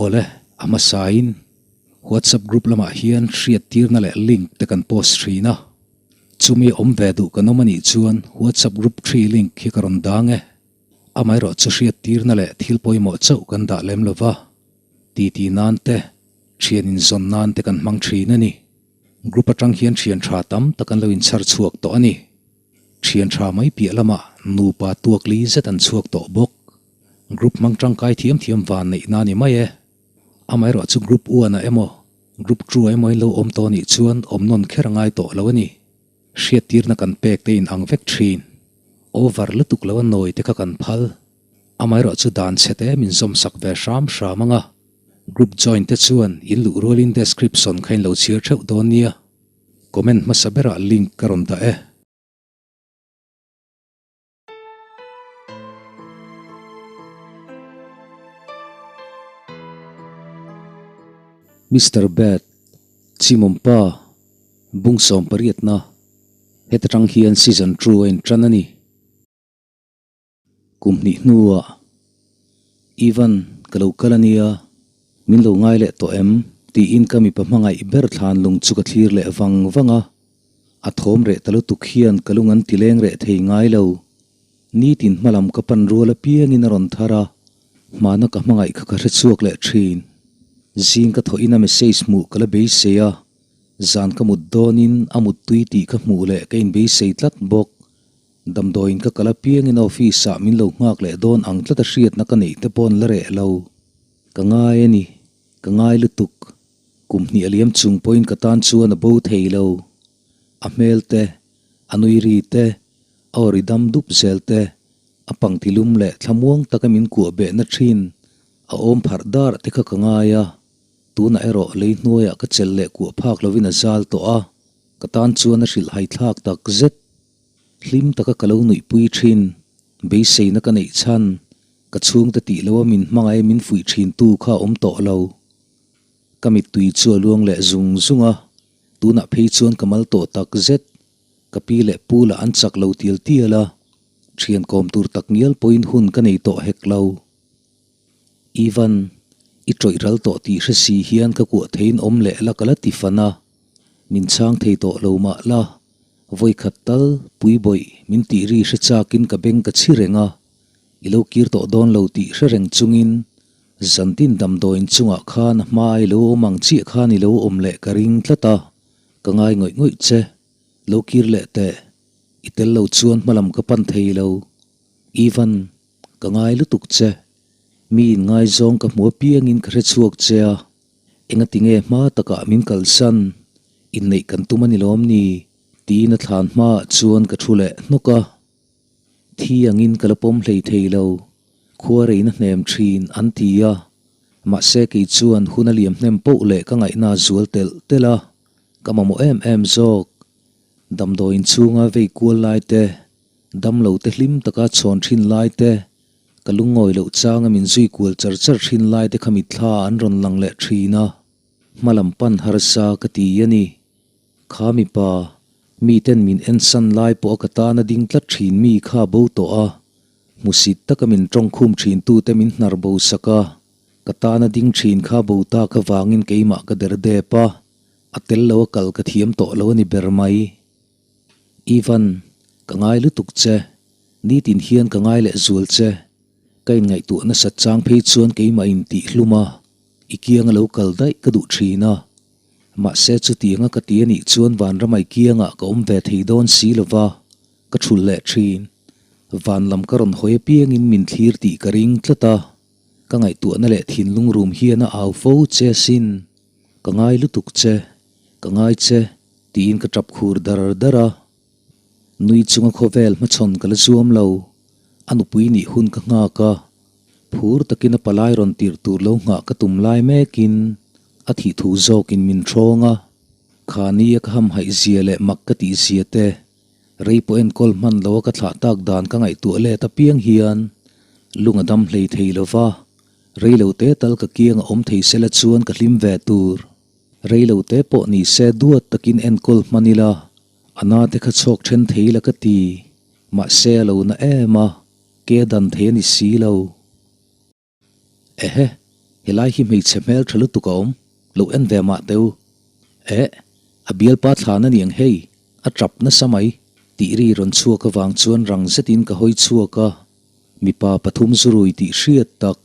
Awle, a hmasain WhatsApp group lamah hian hriattirna leh link te kan post thin a. Chumi awm ve duh kan awm a nih chuan WhatsApp group thi link hi ka rawn dang e. Amaherawh chu hriattirna leh thil pawimawh chauh kan dah lem lo va, titi nan te, thian inzawn nan te kan hmang thin a ni. Group atang hian thian tha tam tak an lo inchhar chhuak tawh a ni. Thian tha mai piah lamah nupa tuak li zet an chhuak tawh bawk. Group hmang tangkai thiam thiam van neih na ni mai e. Amaherawh chu group one ah emaw, group two ah emaw in lo awm tawh nih chuan awm nawn kher a ngai tawh lo a ni. Hriattirna kan pek te in ang vek thin. Over lutuk lo a nawi te kha kan phal. Amaherawh chu dan chhe te min zawm sak ve hram hram ang a. Group join te chuan in luh rualin description kha in lo chhiar theuh dawn nia. Comment hmasa berah link ka rawn dah e. Mister Bad, Chimawm pa, bung 18na, heta tang hian season two a intan a ni. Kum hnih hnuah, Ivan, ka lo kal a nia, min lo ngai leh tawh em? tiin ka mipa hmangaih ber thlan lung chu ka thlir leh vang vang a. A thawm reh ta lutuk hian ka lung an ti leng reh thei ngai lo. Nitin hmalam ka pan rual apiangin a rawn thar a, hmana ka hmangaih kha ka hre chhuak leh thin. Zing ka thawhin a message hmuh ka la beisei a, zan ka mut dawnin a muttui tih ka hmuh leh ka inbeisei tlat bawk. Damdawiin ka kal apiangin office ah min lo nghak leh dawn ang tlat a hriatna ka neih te paw'n la reh lo. Ka ngai a ni, ka ngai lutuk. Kum hnih a liam chung pawhin ka tan chuan a bo thei lo. A hmel te, a nui ri te, a aw ri dam dup zel te, a pangti lum leh thlamuang taka min kuah behna thin, a awm pharh dar te kha ka ngai a. Tunah erawh lei hnuaiah ka chelh leh kuah phak lovin a zal tawh a, ka tan chuan a hrilh haithlak tak zet. Hlim taka ka lo nuihpui thin, beiseina ka neih chhan, ka chhungte tih loa min hmangaih min fuih thintu kha a awm tawh lo. Ka mittui chu a luang leh zung zung a, tunah phei chuan ka mal tawh tak zet. Ka pi leh pu lah an chak lo tial tial a, thian kawm tur tak ngial pawhin hun ka nei tawh hek lo. Ivan, i tawih ral tawh tih hre si hian ka kuah theiin awm leh la ka la ti fan a, min chhang thei tawh lo mah la, vawikhat tal pui bawih min tih ri hre chakin ka beng ka chhi reng a, i lo kir tawh dawn lo tih hre reng chungin Zantin damdawiin chungah khan a hma i lo awm ang chiah khan i lo awm leh ka ring tlat a, ka ngai ngawih ngawih che. Lo kir leh teh, i tel lo chuan hmalam ka pan thei lo. Ivan, ka ngai lutuk che. Mi inngaizawng ka hmu apiangin ka hre chhuak che a, engati nge hma takah min kalsan, inneih kan tum a ni lawm ni? tiin a thlan hmaah chuan ka thu leh hnawk a. Thi angin ka la pawm hlei thei lo, khua reina hnem thin an ti a, mahse kei chuan hun a liam hnem poh leh ka ngaihna a zual telh telh a, ka mamawh em em zawk. Damdawiin chhunga vei kual lai te, damlo te hlim taka chhawn thin lai te, ka lungngawi loh changa min zui kual char char thin lai te kha mitthla an rawn lang leh thin a, hmalam pan harsa ka ti a ni. Kha mipa, miten min ensan lai pawh a ka tana ding tlat thin mi kha bo tawh a, hmusit taka min tawngkhum thin tute min hnar bo sak a, ka tana ding thin kha bo tak avangin keimah ka der dep a, a tel lo a kal ka thiam tawh lo a ni ber mai. Ivan, ka ngai lutuk che, nitin hian ka ngai leh zual che, ka inngaihtuah nasat chang phei chuan keimah intih hlum a, i kianga lo kal daih ka duh thin a. Mahse chutianga ka ti anih chuan Vanramai kiangah ka awm ve thei dawn si lova, ka thulh leh thin. Van lam ka rawn hawi apiangin min thlir tih ka ring tlat a, ka ngaihtuahna leh thinlung rum hian a au fo che asin. Ka ngai lutuk che, ka ngai che, tiin ka tap khur dar dar a. Nui chunga khawvel hmachhawn ka la zuam lo, a nupui nih hun ka nghak a, phur takin a palai rawn tirh tur lo nghah ka tum lai mekin a thih thu zawkin min ṭhawng a, khani a ka hamhaih zia leh mak ka tih zia te, rei pawh enkawl hman lo a ka thlah tak dan ka ngaihtuah let apiang hian lung a dam hlei thei lo va, rei lo te tal ka kiang a awm thei sela chuan ka hlim ve tur. Rei lo te pawh ni se duat takin enkawl hman ila, a na te kha chhawk then thei la ka ti, mahse a lo na em a, ke a dan thei a ni si lo. Ehe! Helai hi hmeichhe hmel tha lutuk a awm, lo en ve mah teh u. Eh, a bialpa thlan a niang hei, a tap nasa mai, tih ri rawn chhuak avang chuan rang zetin ka hawi chhuak a. Mipa pathum zurui tih hriat tak,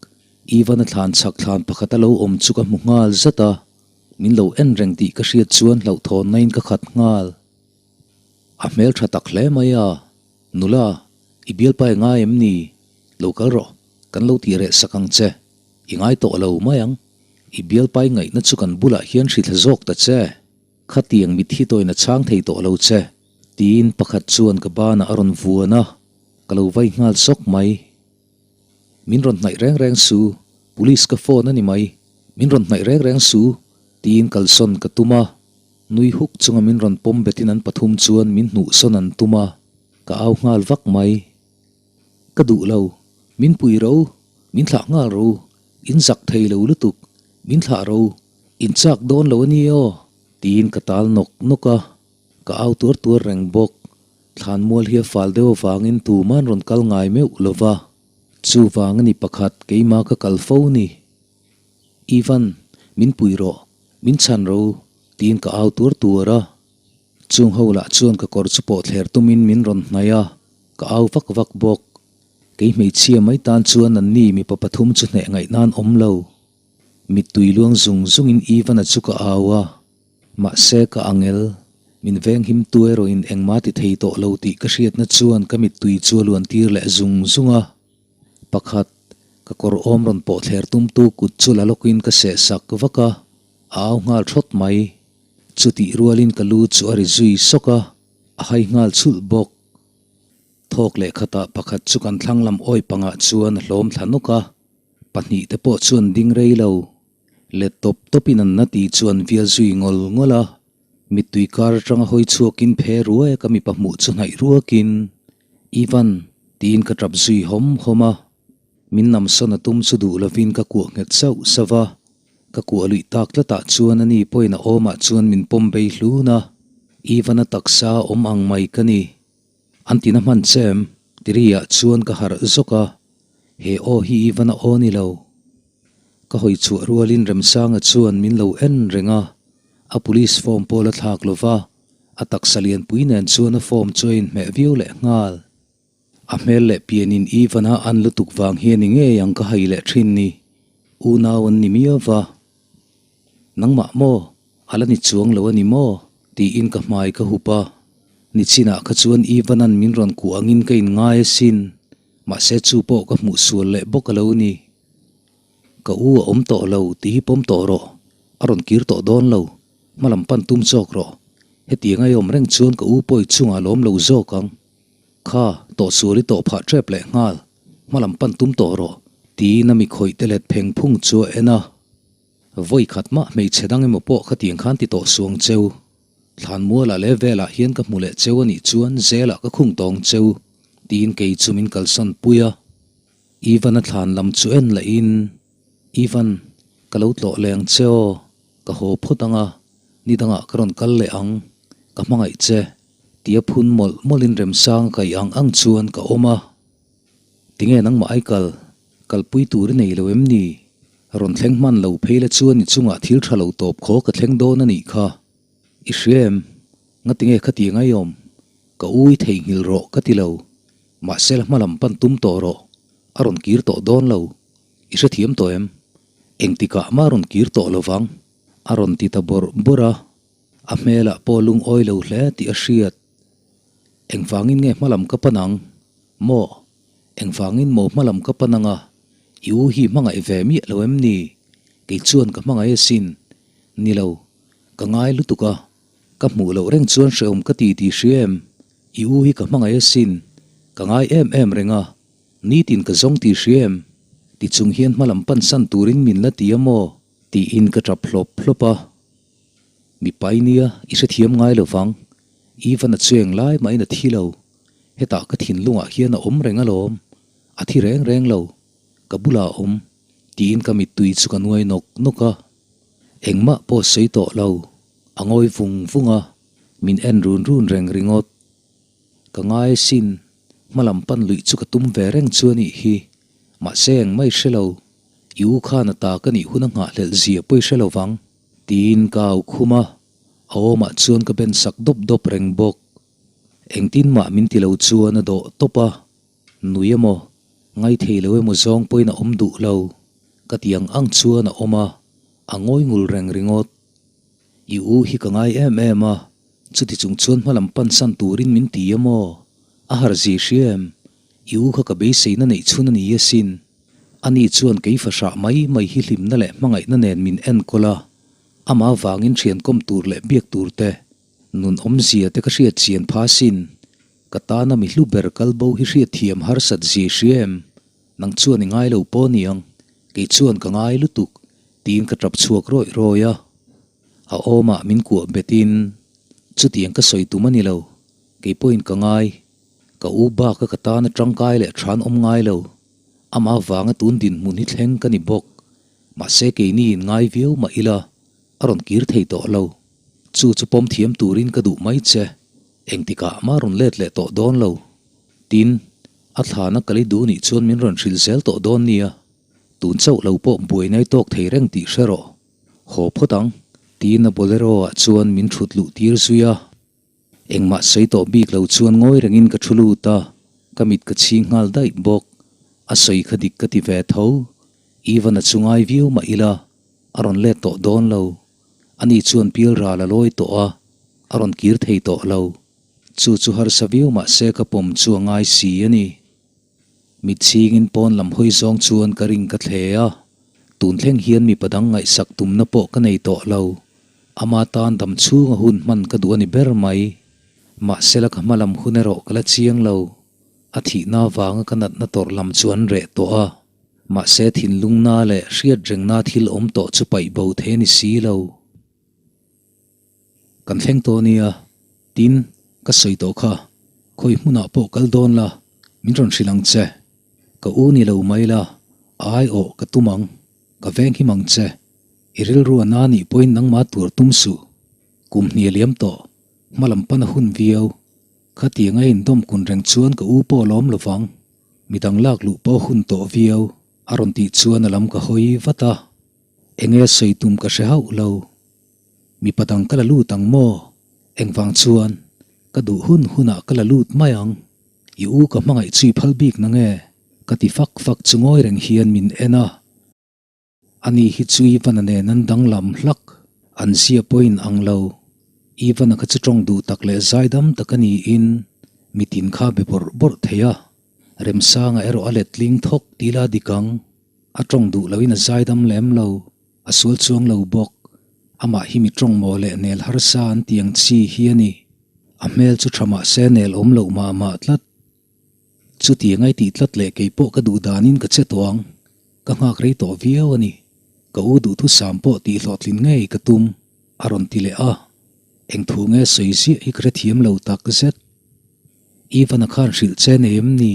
Ivan-a thlan chhak thlan pakhat a lo awm chu ka hmu nghal zat a, min lo en reng tih ka hriat chuan hlauhthawnnain ka khat nghal. A hmel tha tak hle mai a, Nula, i bialpa i ngai em ni? Lo kal rawh, kan lo tih reh sak ang che. I ngai tawh lo mai ang. I bialpa i ngaihna chu kan bulah hian hrithla zawk ta che. Khatiang mitthi tawina chhang thei tawh lo che, tiin pakhat chuan ka banah a rawn vuan a, ka lo vai nghal sawk mai. Min rawn hnaih reng reng su, police ka phone a ni mai. Min rawn hnaih reng reng su, tiin kalsawn ka tum a. Nui huk chunga min rawn pawm betin an pathum chuan min hnuhsawn an tum a, ka au nghal vak mai. Ka duh lo, min pui ro, min thlah nghal ro, in zak thei lo lutuk, min thlah ro, in chak dawn lo a ni aw, tiin ka tal nawk nawk a, ka au tuar tuar reng bawk. Thlanmual hi a fal deuh avangin tuman rawn kal ngai meuh lo va, chuvang a ni pakhat keimah ka kal fo ni. Ivan, min pui rawh, min chhan ro, tiin ka au tuar tuar a. Chung ho lah chuan ka kawr chu pawh thler tumin min rawn hnaih a, ka au vak vak bawk. Kei hmeichhia mai tan chuan an ni mipa pathum chu hneh ngaih nan awm lo. Mittui luang zung zungin Ivan-a chu ka au a, mahse ka angel, min venghim tu erawhin engmah ti thei tawh lo tih ka hriatna chuan ka mittui chu a luan tir leh zung zung a. Pakhat, ka kawr awm rawn pawh thler tumtu kut chu la lawkin ka seh sak vak a, a au nghal thawt mai. Chutih rualin ka lu chu a ri zui sawk a, a hai nghal chhulh bawk. Thawk leh khatah pakhat chu kan thlang lam awi pangah chuan a hlawm thla nawk a, pahnih te pawh chuan ding rei lo. Let tawp tawpin an na ti chuan vial zui ngawl ngawl a, mittui kar atanga hawi chhuakin phe ruai a ka mipa hmuh chu hnaih ruakin, Ivan, tiin ka tap zui hawm hawm a. Min namsawn a tum chu duh lovin ka kuah nghet sauh sauh a, ka kuah luih tak tlatah chuan ani pawhin a awmah chuan min pawm bei hlun a, Ivan-a taksa awm ang mai ka ni. An tina hman che em? Tiriah chuan ka harh zawk a, he aw hi Ivan-a aw ni lo. Ka hawi chhuah rualin Remsanga chuan min lo en reng a, a police form pawh la thlak lo va, a taksa lianpui nen chuan a form chu a inhmeh viau leh nghal. A hmel leh pianin Ivan-a an lutuk vang hian i ngei ang ka hai leh thin ni. Unau an ni miau va. Nangmah maw? A la ni chuang lo a ni maw? tiin ka hmai ka hup a. Nichinah kha chuan Ivan-a'n min rawn kuah angin ka inngai asin. Mahse chu pawh ka hmuh sual leh bawk a lo ni. Ka u a awm tawh lo tih hi pawm tawh rawh. A rawn kir tawh dawn lo. Hmalam pan tum chawk rawh. Hetiang a i awm reng chuan ka u pawi chungah a lawm lo zawk ang. Kha, tawhsual i tawh phah tep leh nghal, hmalam pan tum tawh rawh, tiin a mi khawih te let pheng phung chu a en a. Vawi khat mah hmeichhe dang emaw pawh khatiang khan ti tawh suang cheu. Thlanmualah leh velah hian ka hmu leh cheu a nih chuan zelah ka khung tawng cheu, tiin kei chu min kalsan pui a. Ivan-a thlan lam chu en lahin, Ivan, ka lo tlawh leh ang che aw, ka haw phawt ang a, ni dangah ka rawn kal leh ang, ka hmangaih che. Tia phun mawlh mawlhin Remsang a kaih ang ang chuan ka awm a. Tinge nangmah ai kal, kalpui tur i nei lo em ni? Rawn thleng hman lo phei la chuan i chungah thil tha lo tawp khaw ka thleng dawn a nih kha. I hria em? Ngatinge khatiang ai awm? Ka u i theihnghilh rawh ka ti lo. Mahse la hmalam pan tum tawh rawh. A rawn kir tawh dawn lo. I hrethiam tawh em? Engtikah mah rawn kir tawh lo vang. A rawn ti ta bawrh bawrh a. A hmelah pawh lungawi lo hle tih a hriat. Engvangin nge hmalam ka pan ang? Maw? Engvangin maw hmalam ka pan ang a? I u hi hmangaih ve miah lo em ni? Kei chuan ka hmangaih asin. Ni lo. Ka ngai lutuk a. Ka hmuh loh reng chuan hrehawm ka ti tih hria em? I u hi ka hmangaih asin. Ka ngai em em reng a. Nitin ka zawng tih hria em? Tichung hian hmalam pansan turin min la ti a maw? Tiin ka tap hlawp hlawp a. Mipa i nia, i hrethiam ngai lo vang. Ivan a chueng lai mahin a thi lo. Hetah ka thinlungah hian a awm reng alawm. A thi reng reng lo. Ka bulah a awm. Tiin ka mittui chu ka nuai nawk nawk a. Engmah pawh sawi tawh lo. A ngawi vung vung a. Min en run run reng ringawt. Ka ngai asin. Hmalam pan luih chu ka tum ve reng chu a nih hi. Mahse engmah i hre lo. I u khan a ta ka nih hun a nghahhlelh zia pawh i hre lo vang, tiin ka au khum a, a awmah chuan ka ben sak dawp dawp reng bawk. Engtin mah min ti lo chuan a dawh tawp a, nui emaw, ngaithei lo emaw zawng pawhin a awm duh lo. Ka ti ang ang chuan a awm a, a ngawi ngul reng ringawt. I u hi ka ngai em em a, chuti chung chuan hmalam pansan turin min ti emaw, a har zi hria em? I u kha ka beiseina neih chhun a ni asin. Ani chuan kei fahrah mai mai hi hlimna leh hmangaihna nen min enkawl a, amah vangin thiankawm tur leh biak tur te, nun awmzia te ka hriat chian pha asin. Ka tana mi hlu ber kal bo hi hriatthiam harsat zi hria em? Nang chuan i ngai lo pawh niang, kei chuan ka ngai lutuk, tiin ka tap chhuak rawih rawih a. A awmah min kuah betin, Chutiang ka sawi tum a ni lo, kei pawhin ka ngai. Ka u baka ka tana tangkai leh than awm ngai lo. Amah vanga tun dinhmun hi thleng ka ni bawk. Mahse keini in ngai viau mah ila, a rawn kir thei tawh lo. Chu chu pawm thiam turin ka duh mai che. Engtikah mah rawn let leh tawh dawn lo. Tin, a thlana kal i duh nih chuan min rawn hrilh zel tawh dawn nia. Tun chauh lo pawh buainai tawk thei reng tih hre rawh. Haw phawt ang, tiin a bolero ah chuan min thut luh tir zui a. Engmah sawi tawh bik lo chuan ngawi rengin ka thu lut a, ka mit ka chhing nghal daih bawk. A sawi kha dik ka ti ve tho. Ivan a chu ngai viau mah ila, a rawn let tawh dawn lo. Ani chuan pial ral a lawi tawh a, a rawn kir thei tawh lo. Chu chu harsa viau mah se ka pawm chu a ngai si a ni. Mit chhingin pawn lam hawi zawng chuan ka ring ka thle a, tun thleng hian mipa dang ngaihsak tumna pawh ka nei tawh lo. Ama tan dam chhunga hun hman ka duh a ni ber mai. Mahsela ka hma lam hun erawh ka la chiang lo. A thihna avanga ka natna tawrh lam chu an reh tawh a. Mahse thinlungna leh hriatrengna thil awm tawh chu paih bo thei a ni si lo. Kan thleng tawh nia, tin, ka sawi tawh kha, khawi hmunah pawh kal dawn la, min rawn hrilh ang che. Ka u ni lo mai la, ai awh ka tum ang, ka veng him ang che. I rilru a na nih pawhin nangmah tur tum suh. Kum hnih a liam tawh, hma lam pan a hun viau. Khatiang a indawm kun reng chuan ka u pawh a lawm lo vang. Midang lak luh pawh a hun tawh viau, a rawn tih chuan a lam ka hawi vat a. Enge sawi tum ka hre hauh lo. Mipa dang ka la lut ang maw? Engvang chuan ka duh hun hunah ka la lut mai ang. I u ka hmangaih chui phal bik na nge? Ka ti fak fak chu ngawi reng hian min en a. Ani hi chu Ivan-a nen an danglam hlak. An zia pawhin ang lo. Ivan-a kha chu tawng duh tak leh zaidam tak a niin mitin kha be bawrh bawrh thei a. Remsanga erawh a letling thawk ti la dik ang. A tawng duh loin a zaidam lem lo. A sual chuang lo bawk. Amah hi mi tawng maw leh nel harsa an ti ang chi hi a ni. A hmel chu tha mah se nel awm loh mah mah tlat. Chutiang ai tih tlat leh kei pawh ka duh danin ka che tawh ang. Ka nghak rei tawh viau a ni. Ka u duhthusam pawh tih hlawhtlin ngei ka tum, a rawn ti leh a. Eng thu nge sawi ziah hi ka hrethiam lo tak zet. Ivan-a khan hrilh che nei em ni?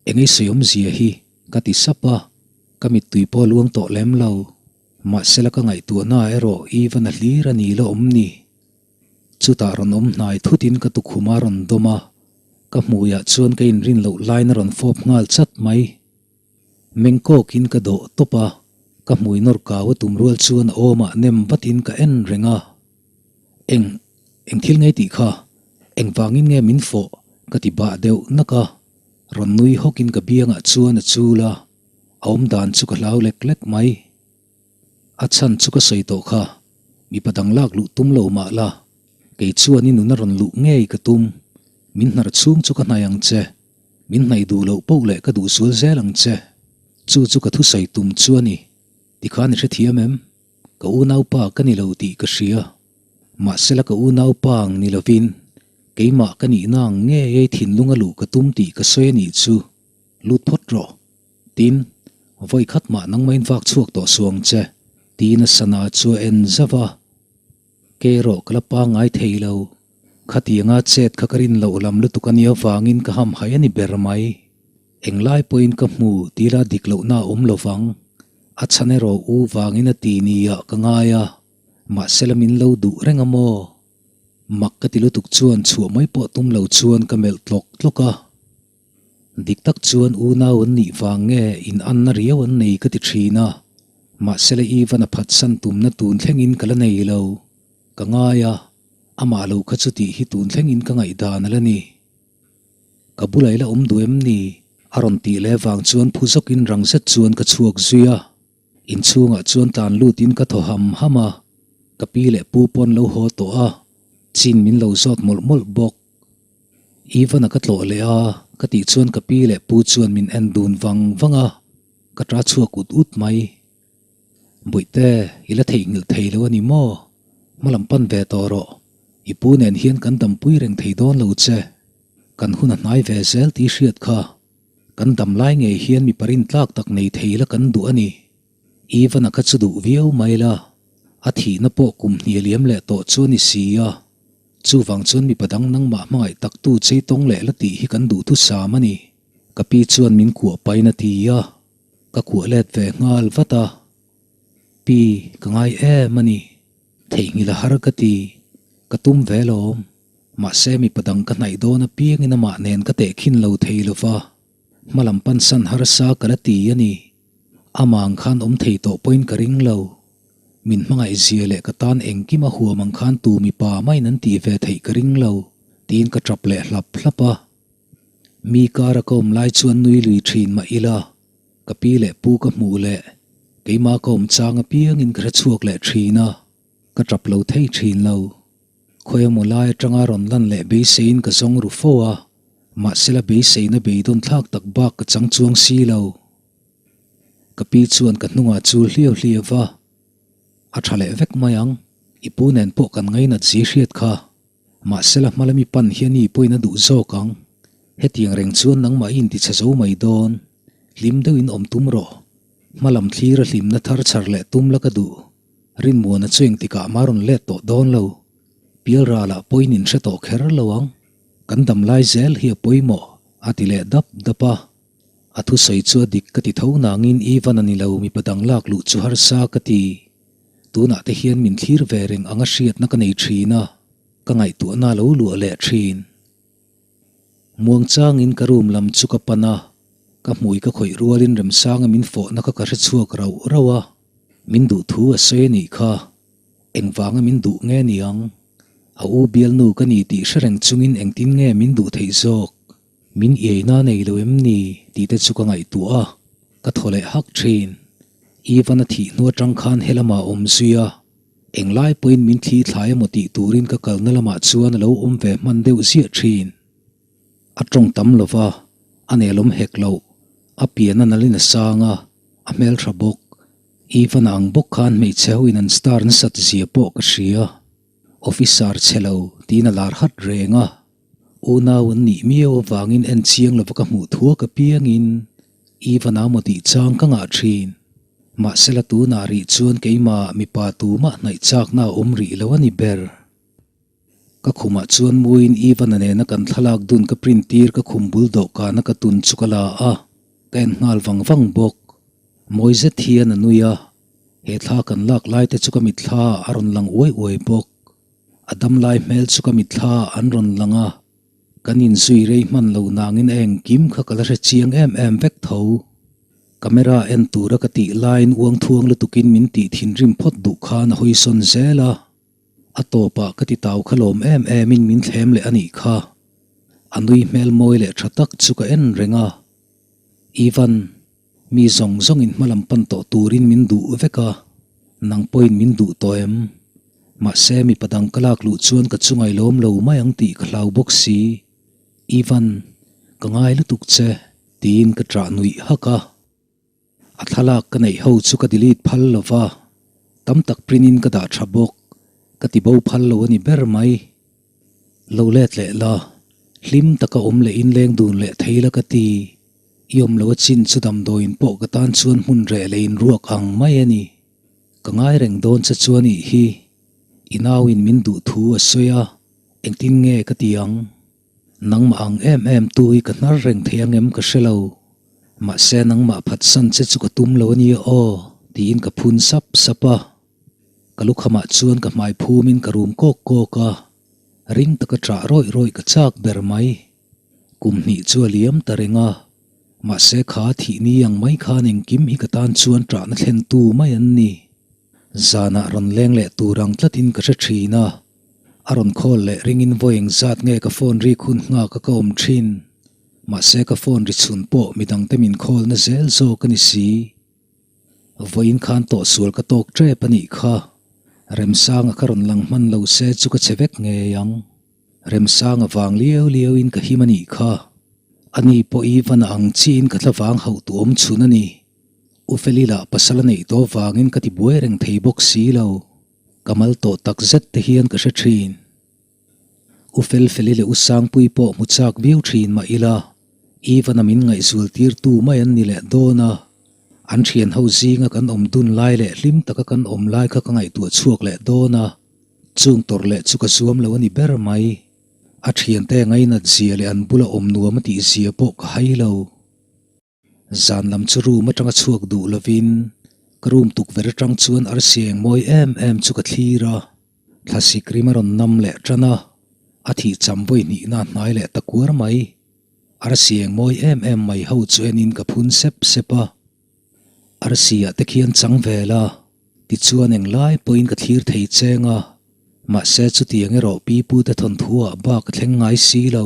Eng ei sawi awmzia hi? ka ti sap a. Ka mittui pawh a luang tawh lem lo. Mahsela ka ngaihtuahna erawh Ivan-a hlir a ni la awm ni. Chutah rawn awm hnai thutin ka tukhum a rawn dawm a, ka hmuiah chuan ka inrin loh laiin a rawn fawp nghal chat mai. Meng kawkin ka dawh tawp a, ka hmui nawr kau a tum rual chuan a awmah nem vatin ka en reng a. Eng, eng thil nge tih kha? Engvangin nge min fawh? ka ti bah deuh nak a. Rawn nui hawkin ka biangah chuan a chul a, a awm dan chu ka hlau lek lek mai. A chhan chu ka sawi tawh kha, mipa dang lak luh tum lo mah la, kei chuan i nun a rawn luh ngei ka tum, min hnar chhung chu ka hnaih ang che, min hnaih duh loh poh leh ka duh zual zel ang che, chu chu ka thusawi tum chu a ni, tikhan i hrethiam em? Ka unaupa ka ni lo tih ka hria, mahsela ka unaupa ang ni lovin keimah ka nihna ang ngei ei thinlung a luh ka tum tih ka sawi a nih chu, lut phawt rawh. Tin, vawi khat mah nangmahin vak chhuak tawh suh ang che, tiin a sana chu a en zauh a. Kei erawh ka la pangngai thei lo. Khatianga chet kha ka rin loh lam lutuk a nih avangin ka hamhaih a ni ber mai. Englai pawhin ka hmu tila dik lohna a awm lo vang. A chhan erawh u vangin a ti niah ka ngai a, mahsela min lo duh reng a maw? Mak ka ti lutuk chuan chhuah mai pawh tum lo chuan ka melh tlawk tlawk a. Dik tak chuan unau an nih vang nge in anna riau an nei ka ti thin a. Mahsela Ivan a phatsan tumna tun thlengin ka la nei lo. Ka ngai a, amah lo kha chu tih hi tun thlengin ka ngaihdan a la ni. Ka bulah i la awm duh em ni? A rawn tih leh vang chuan phu zawkin rang zet chuan ka chhuak zui a. Inchhungah chuan tlan lutin ka thaw ham ham a, ka pi leh pu pawn lo haw tawh a, chin min lo zawt mawlh mawlh bawk. Ivan-a ka tlawh leh a, ka tih chuan ka pi leh pu chuan min en dun vang vang a, ka ta chhuak ut ut mai. Bawihte, i la theihnghilh thei lo a ni maw? Hmalam pan ve tawh rawh, i pu nen hian kan dampui reng thei dawn lo che. Kan hun a hnai ve zel tih hriat kha. Kan dam lai ngei hian mipa rintlak tak nei thei la kan duh a ni. Ivan-a kha chu duh viau mai la, a thihna pawh kum hnih a liam leh tawh chu a ni si a. Chuvang chuan mipa dang nangmah hmangaih taktu chei tawng leh la tih hi kan duh thusam a ni. Ka pi chuan min kuah pain a ti a, ka kuah let ve nghal vat a. Pi, ka ngai em a ni. Theihnghilh a har ka ti. Ka tum ve lawm. Mahse mipa dang ka hnaih dawn apiangin amah nen ka tehkhin lo thei lo va, hmalam pansan harsa ka la ti a ni. Amah ang khan awm thei tawh pawhin ka ring lo. Min hmangaih zia leh ka tan engkim a huam ang khan tu mipa mahin an tih ve theih ka ring lo, tiin ka tap leh hlap hlap a. Mi kara ka awm lai chuan nui lui thin mah ila, ka pi leh pu ka hmuh leh keimah ka awm chang apiangin ka hrechhuak leh thin a, ka tap lo thei thin lo. Khawi emaw lai atanga rawn lan leh beiseiin ka zawng ru fo a, mahsela beiseina beidawn thlak tak bak ka chang chuang si lo. Ka pi chuan ka hnungah chul hliau hliau va, A tha leh vek mai ang, i pu nen pawh kan ngainat zi hriat kha. Mahsela hma lami pan hian i pawhin a duh zawk ang. Hetiang reng chuan nangmah i intichhe zo mai dawn. Hlim deuhin awm tum rawh. Hma lam thlir a hlimna thar chhar leh tum la ka duh. Rinmuana chu engtikah mah rawn let tawh dawn lo. Pialralah pawhin in hre tawh kher lo ang. Kan dam lai zel hi a pawimawh, a ti leh dap dap a. A thusawi chu a dik ka ti tho nangin Ivan a ni lo mipa dang lak luh chu harsa ka ti. Tunah te hian min thlir ve reng anga hriatna ka nei thin a, ka ngaihtuahna a lo luah leh thin. Muangchangin ka room lam chu ka pan a, ka hmui ka khawih rualin Remsanga min fawhna kha ka hre chhuak rauh rauh a, min duh thu a sawi a nih kha. Engvanga min duh nge niang? A u bialnu ka ni tih hre reng chungin engtin nge min duh theih zawk? Min iaina nei lo em ni tih te chu ka ngaihtuah a, ka thaw leh hak thin. Ivan a thih hnu atang khan he lamah a awm zui a, englai pawhin min thli thlai emaw tih turin ka kalna lamah chuan a lo awm ve hman deuh ziah thin. A tawng tam lo va, a nelawm hek loh, a pian a nalin a sang a, a hmeltha bawk. Ivan a ang bawk khan hmeichhe hoin an star nasat zia pawh ka hria. Officer chhe lo tiin a lar hat reng a. Unau an nih miau avangin en chiang lova ka hmuh thuak apiangin Ivan a maw tih chang ka ngah thin. Mahsela tunah rih chuan keimah mipa tumah hnaih chakna a awm rih lo a ni ber. Ka khumah chuan muin Ivan-a nena kan thlalak dun ka print tir ka khum bul dawhkana ka tun chu ka la a, ka en nghal vang vang bawk. Mawi zet hian a nui a, he thla kan lak lai te chu ka mitthla a rawn lang uai uai bawk. A damlai hmel chu ka mitthla an rawn lang a, kan inzui rei hman lo nangin a engkim kha ka la hre chiang em em vek tho. Camera en tura ka tih laiin uang thuang lutukin min tih thinrim phawt duh khan a hawi sawn zel a, a tawpah ka ti tau kha lawm em emin min thlem leh a nih kha. A nui hmel mawi leh tha tak chu ka en reng a, Ivan. Mi zawng zawngin hmalam pan tawh turin min duh vek a, nang pawhin min duh tawh em? Mahse mipa dang ka lak luh chuan ka chungai lawm lo mai ang tih ka hlau bawk si. Ivan, ka ngai lutuk che, tiin ka ṭah nuih hak a. A thlalak ka neih ho chu ka delete phal lo va, tam tak print in ka dah ṭha bawk, ka ti bo phal lo a ni ber mai. Lo let leh la, hlim taka awm leh inleng dun leh thei la ka ti. I awm lo a chin chu damdawiin pawh ka tan chuan hmun reh leh inruak ang mai a ni. Ka ngai reng dawn che chuan ih hi i nauin min duh thu a sawi a, engtin nge ka ti ang? Nangmah ang em em tu hi ka hnar reng thei ang em ka hre lo. Mahse nangmah phatsan che chu ka tum lo a nia aw, tiin ka phun sap sap a. Ka lukhamah chuan ka hmai phumin ka rum kawk kawk a, ring taka ṭah rawih rawih ka chak ber mai. Kum hnih chu a liam ta reng a. Mahse kha thih ni ang mai khan engkim hi ka tan chuan ṭahna thlentu mai an ni. Zanah rawn leng leh tur ang tlatin ka hre ṭhin a, a rawn khawl leh ringin vawi engzat nge ka phone rik hun nghak a ka awm ṭhin. Mahse ka phone ri chhun pawh midangte min khawlna zel zawk a ni si. Vawiin khan tawhsual ka tawk ṭep a nih kha. Remsanga kha rawn lang hman lo se chu ka che vek ngei ang. Remsanga vang liau liauin ka him a nih kha. Ani pawh i van a ang chiin ka thla vang hauh tu awm chhun a ni. U Feli lah pasal a neih tawh vangin ka ti buai reng thei bawk si lo. Ka mal tawh tak zet te hian ka hre ṭhin. U Felfeli leh U Sangpui pawh hmu chak viau thin mah ila, Ivan-a min ngaihzual tirtu mai an ni leh dawn a. An thian ho zinga kan awm dun lai leh hlim taka kan awm lai kha ka ngaihtuah chhuak leh dawn a, chung tawrh leh chu ka zuam lo a ni ber mai. A thiante ngainat zia leh an bula awm nuam a tih zia pawh ka hai lo. Zan lam chu room atanga chhuak duh lovin ka room tukverh atang chuan arsi eng mawi em em chu ka thlir a, thlasik rim a rawn nam leh tan a, a thih cham vawi hnihna a hnai leh ta kuar mai. Arsi eng mawi em em mai ho chu enin ka phun sep sep a, arsi ah te khian chang ve la, tichuan englai pawhin ka thlir thei cheng a, mahse chutiang erawh pi pu te thawnthu ah bak a thleng ngai si lo.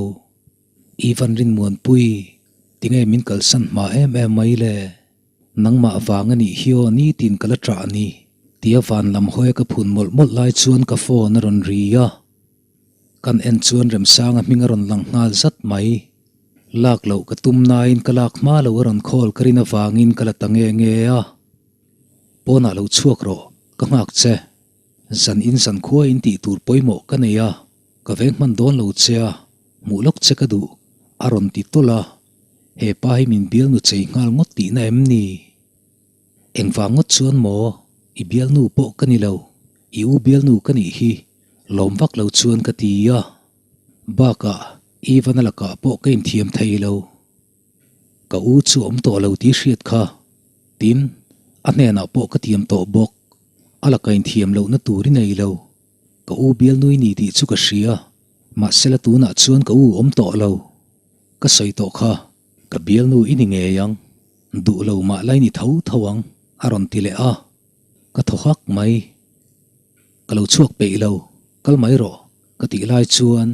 Ivan Rinmuanpui, tinge min kalsan hma em em mai le? Nangmah vang a nih hi aw nitin ka la ṭah a ni, tia van lam hawi a ka phun mawlh mawlh lai chuan ka phone a rawn ri a. Kan en chuan Remsanga hming a rawn lang nghal zat mai. Lak loh ka tum nain ka lak hma lo a rawn call ka rin avangin ka la ta nge nge a. Pawnah lo chhuak rawh, ka nghak che. Zan in zan khua in tih tur pawimawh ka nei a, ka veng hman dawn lo che a, hmuh lawk che ka duh, a rawn ti tawlh a. He pa hi min bialnu chei nghal ngawt tihna em ni? Engvang ngawt chuan maw, i bialnu pawh ka ni lo, i u bialnu ka nih hi, lawm vak lo chuan ka ti a. Bakah, Ivan-a lakah pawh ka inthiam thei lo. Ka u chu awm tawh lo tih hriat kha, tin, a hnenah pawh ka tiam tawh bawk. A laka inthiam lohna tur i nei lo. Ka u bialnui ni tih chu ka hria, mahsela tunah chuan ka u awm tawh lo. Ka sawi tawh kha, ka bialnu i ni ngei ang, duh lo mah la i ni tho tho ang, a rawn ti leh a. Ka thaw hak mai. Ka lo chhuak peih lo, kal mai rawh, ka tih lai chuan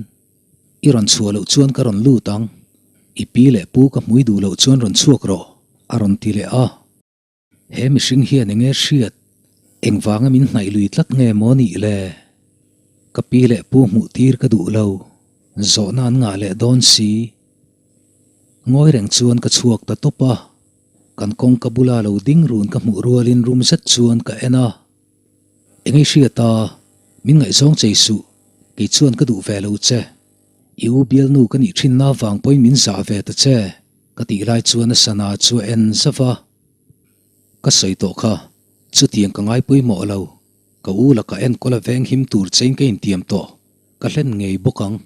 i rawn chhuah loh chuan ka rawn lut ang, i pi leh pu ka hmui duh loh chuan rawn chhuak rawh, a rawn ti leh a. He mihring hian enge hriat? Engvanga min hnaih lui tlat nge maw nih le? Ka pi leh pu hmuh tir ka duh lo, zawhna an ngah leh dawn si. Ngawi reng chuan ka chhuak ta tawp a, kan kawngka bula lo ding run ka hmuh rualin rum zet chuan ka en a. Enge i hriat a? Min ngaihzawng chei suh, kei chuan ka duh ve lo che. I u bialnu ka nih thinna vang pawhin min zah ve ta che, ka tih lai chuan a sana chu a en zauh a. Ka sawi tawh kha, chutiang ka ngai pawimawh lo. Ka u lakah enkawl a veng him tur chein ka intiam tawh, ka hlen ngei bawk ang.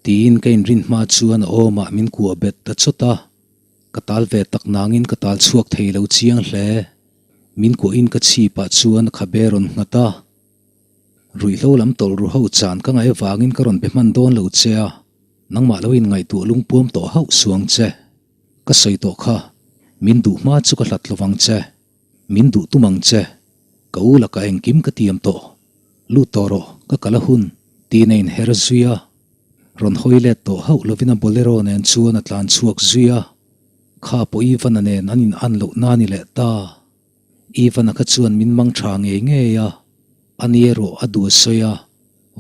Tiin ka inrin hma chuan a awmah min kuah bet ta chawt a. Ka tal ve tak nangin ka tal chhuak thei lo chiang hle. Min kuahin ka chhipah chuan a khabe rawn nghat a. Ruihhlo lam tawlh ru ho chan ka ngaih avangin ka rawn be hman dawn lo che a, nangmah lo inngaihtuah lungpuam tawh hauh suang che. Ka sawi tawh kha, min duh hma chu ka hlat lo vang che, min duh tum ang che, ka u lakah engkim ka tiam tawh, lut tawh rawh, ka kal a hun, tiin a inher zui a. Rawn hawi let tawh hauh lovin a bolero nen chuan a tlan chhuak zui a, kha pawh Ivan-a nen an in an loh na ni leh ta. Ivan-a kha chuan min mang tha ngei ngei a, ani erawh a duh a sawi a,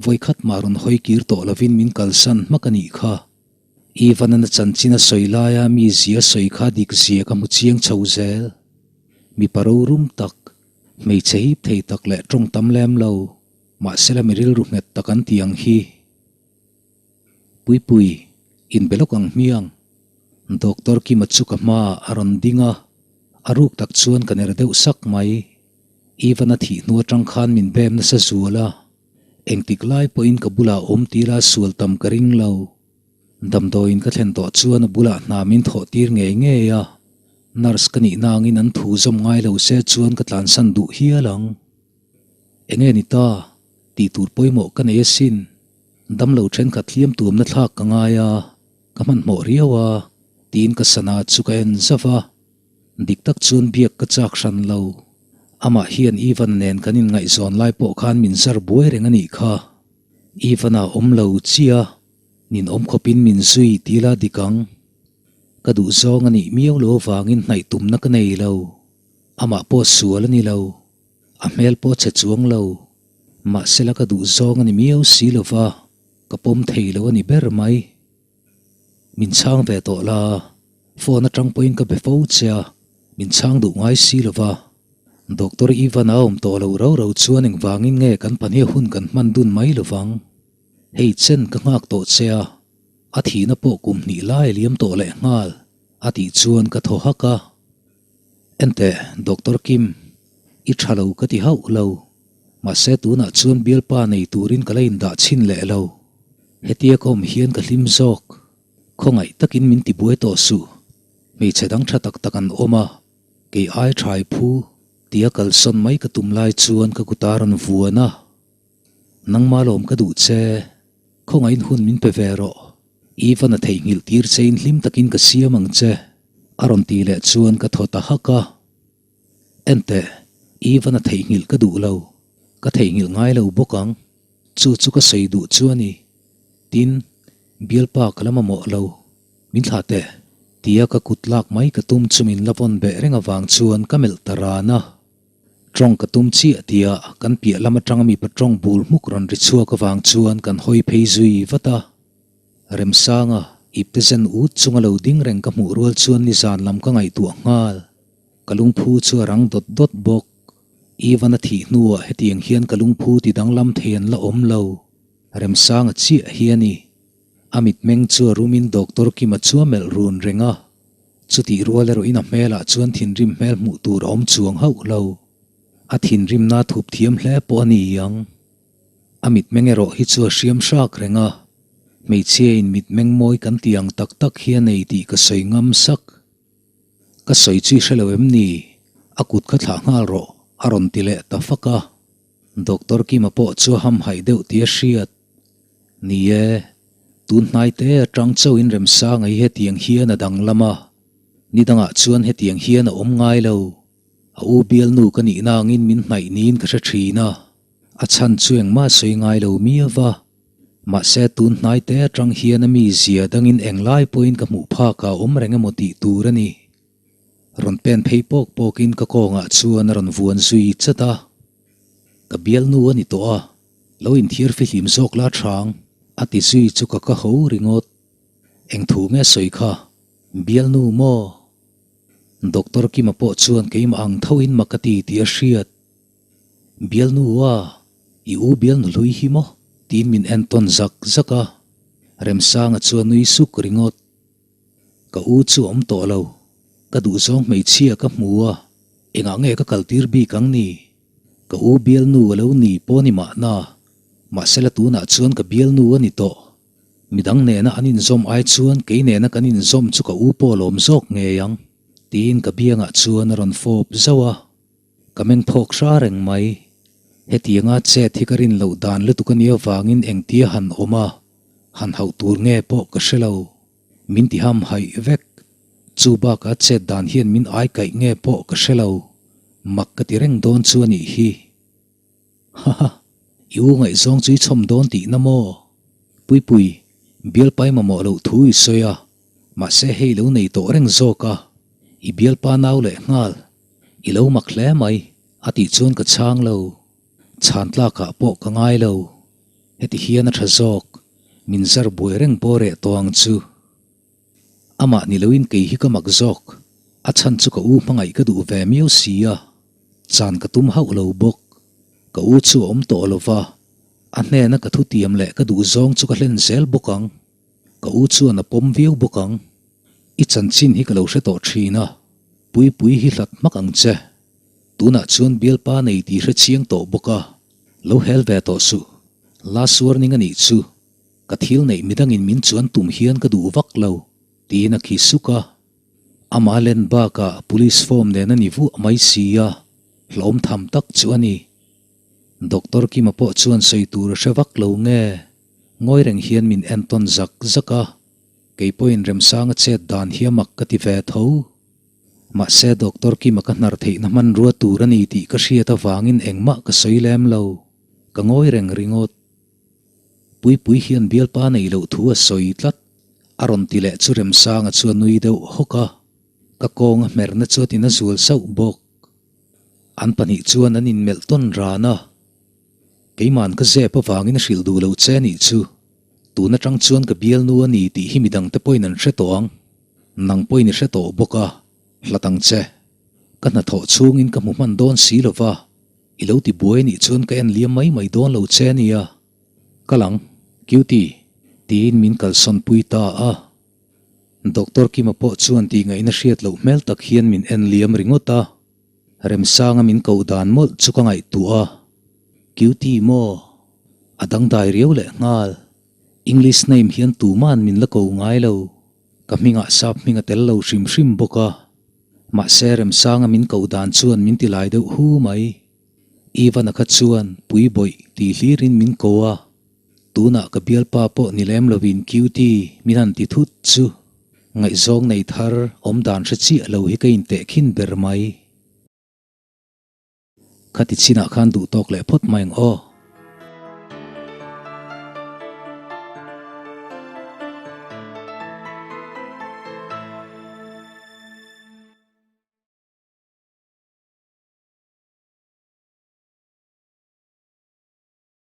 vawikhat mah rawn hawi kir tawh lovin min kalsan hmak a nih kha. Ivan-a na chanchin a sawi laia mi zia sawi kha dik zia ka hmu chiang chho zel. Mipa rorum tak, hmeichhe hip thei tak leh tawng tam lem lo, mahsela mi rilru nghet tak an ti ang hi. Puipui, inbe lawk ang hmiang. Doctor Kima chu ka hmaah a rawn ding a, a ruk tak chuan ka ner deuh sak mai. Ivan-a thih hnu atang khan min bem nasa zual a, engtik lai pawhin ka bulah awm tila sual tam ka ring lo. Damdawiin ka thlen tawh chuan a bulah hna min thawh tir ngei ngei a, nurse ka nih nangin an thu zawm ngai lo se chuan ka tlansan duh hial ang. Enge ni ta? Tih tur pawimawh ka nei asin. Damlo thenkhat hliam tuamna thlak ka ngai a, ka hmanhmawh riau a. Tiin ka sana chu ka en zauh a, dik tak chuan biak ka chak hran lo. Amah hian Ivan nen kan inngaihzawn lai pawh khan min zar buai reng a nih kha. Ivan-a awm lo chiah, nin awm khawpin min zui ti la dik ang. Ka duhzawng a nih miau lo avangin hnaih tumna ka nei lo. Amah pawh sual a ni lo. A hmel pawh chhe chuang lo. Mahsela ka duhzawng a ni miau si lo va, ka pawm thei lo a ni ber mai. Min chhang ve tawh la, phone atang pawhin ka be fo che a, min chhang duh ngai si lo va. Doctor Ivan a awm tawh lo rau rau chuan engvangin nge kan pahnih hun kan hman dun mai lo vang. Hei chen ka nghak tawh che a, a thihna pawh kum hnih lai a liam tawh leh nghal, a tih chuan ka thaw hak a. Enteh, Doctor Kim, i tha lo ka ti hauh lo. Mahse tunah chuan bialpa nei turin ka la indah chhin leh lo. Hetia ka awm hian ka hlim zawk. Khawngaih takin min tibuai tawh suh. Hmeichhe dang tha tak tak an awm a, kei ai thai phu tia kalsawn mai ka tum lai chuan ka kut a rawn vuan a. Nangma lawm ka duh che, khawngaihin hun min pe ve rawh. Ivan a theihnghilh tir chein hlim takin ka siam ang che, a rawn ti leh chuan ka thaw ta hak a. Enteh, Ivan a theihnghilh ka duh lo, ka theihnghilh ngai lo bawk ang. Chu chu ka sawi duh chu a ni. Tin, bialpa ka la mamawh lo, min thlah teh, tia ka kut lak mai ka tum chu min la vawn beh reng avang chuan ka melh ta ran a. Tawng ka tum chiah tia kan piah lam atanga mipa tawng bul hmuk rawn ri chhuak avang chuan kan hawi phei zui vat a. Remsanga, ipte zen ut chunga lo ding reng ka hmuh rual chuan nizan lam ka ngaihtuah nghal. Ka lungphu chu a rang dawt dawt bawk. Ivan a thih hnuah hetiang hian ka lungphu ti danglam thei an la awm lo. Remsanga chiah hi a ni. A mitmeng chu a rumin Doctor Kima chu a melh run reng a. Chutih rual erawhin a hmelah chuan thinrim hmel hmuh tur a awm chuang hauh lo. A thinrimna thup thiam hle pawh a ni ang. A mitmeng erawh hi chu a hriam hrak reng a, hmeichhiain mitmeng mawi kan tih ang tak tak hi a nei tih ka sawi ngam sak. Ka sawi chu i hre lo em ni? A kut kha thlah nghal rawh, a rawn ti leh ta fak a. Doctor Kima pawh chu a hamhaih deuh tih a hriat. Ni e, tun hnai te atang chauhin Remsanga hi hetiang hian a danglam a, ni dangah chuan hetiang hian a awm ngai lo. A u bialnu ka nihna angin min hnaih niin ka hre thin a, a chhan chu engmah sawi ngai lo miau va. Mahse tun hnai te atang hian a mizia dangin englai pawhin ka hmuh phakah a awm reng emaw tih tur a ni. Rawn pen phei pawk pawkin ka kawngah chuan a rawn vuan zui chat a. Ka bialnu a ni tawh a, lo inthiar fihlim zawk la hrang, a ti zui chu ka ka ho ringawt. Eng thu nge sawi kha? Bialnu maw? Doctor Kima pawh chuan keimah ang thoin mak a ti tih a hriat. Bialnu a, i u bialnu hlui hi maw? tiin min entawn zak zak a. Remsanga chu a nui suk ringawt. Ka u chu a awm tawh lo. Ka duhzawng hmeichhia ka hmu a, engah nge ka kaltir bik ang ni? Ka u bialnu a lo ni pawh ni mahna, mahsela tunah chuan ka bialnu a ni tawh. Midang nena an inzawm ai chuan kei nena kan inzawm chu ka u pawh a lawm zawk ngei ang, tiin ka biangah chuan a rawn fawp zauh a. Ka meng phawk hra reng mai. Hetianga chet hi ka rin loh dan lutuk a nih avangin engtia han awm a, han hauh tur nge pawh ka hre lo. Min ti ham haih vek. Chu bakah chet dan hian min ai kaih nge pawh ka hre lo. Mak ka ti reng dawn chu a nih hi. Haha, i u ngaihzawng chu i chhawm dawn tihna maw? Puipui, bialpa i mamawh loh thu i sawi a, mahse hei lo nei tawh reng zawk a, i bialpa nau leh nghal. I lo mak hle mai, a tih chuan ka chhang lo. Chhan tlakah pawh ka ngai lo. Heti hian a tha zawk, min zar buai reng pawh reh tawh ang chu. Amah ni loin kei hi ka mak zawk, a chhan chu ka u hmangaih ka duh ve miau si a, chan ka tum hauh lo bawk. Ka u chu a awm tawh lo va, a hnena ka thutiam leh ka duh zawng chu ka hlen zel bawk ang. Ka u chuan a pawm viau bawk ang. I chanchin hi ka lo hre tawh thin a, Puipui hi hlat hmak ang che. Tunah chuan bialpa nei tih hre chiang tawh bawk a, lo hel ve tawh suh. Last warning a nih chu, ka thil neih midangin min chuan tum hian ka duh vak lo, tiin a khi suk a. Amah len bakah police form nen a ni vuah mai si a, hlawm tham tak chu a ni. Doctor Kima pawh chuan sawi tur a hre vak lo nge, ngawi reng hian min entawn zak zak a. Kei pawhin Remsanga chet dan hi a mak ka ti ve tho. Mahse Doctor Kima ka hnar theihna hmanrua tur a ni tih ka hriat avangin engmah ka sawi lem lo. Ka ngawi reng ringawt. Puipui hian bialpa nei loh thu a sawi tlat. A rawn ti leh chu Remsanga chu a nui deuh hawk a. Ka kawng a hmerna chu a tina zual sauh bawk. An pahnih chuan an inmelh tawn ran a. Keima'n ka zep avangin a hrilh duh loh che anih chu. Tun atang chuan ka bialnu a ni tih hi midangte pawhin an hre tawh ang. Nang pawhin i hre tawh bawk a, hlat ang che. Ka hnathawh chhungin ka hmu hman dawn si lo va, i lo ti buai anih chuan ka en liam mai mai dawn lo che ania. Kal ang, cutie, tiin min kalsawn pui ta a. Doctor Kima pawh chuan tih ngaihna hriat loh hmel tak hian min en liam ringawt a, Remsanga min koh dan mawlh chu ka ngaihtuah a, Cutie maw? A dangdai riau leh nghal. English name hian tuman min la ko ngai lo. Ka hmingah sap hming a tel lo hrim hrim bawk a. Mahse Remsanga min koh dan chuan min ti lai deuh hu mai. Ivan-a kha chuan pui bawih tih hlirin min ko a. Tunah ka bialpa pawh ni lem lovin cutie min han ti thut chu ngaihzawng nei thar awm dan hre chiah lo hi ka intehkhin ber mai. Khati chinah khan duh tawk leh phawt mai ang aw.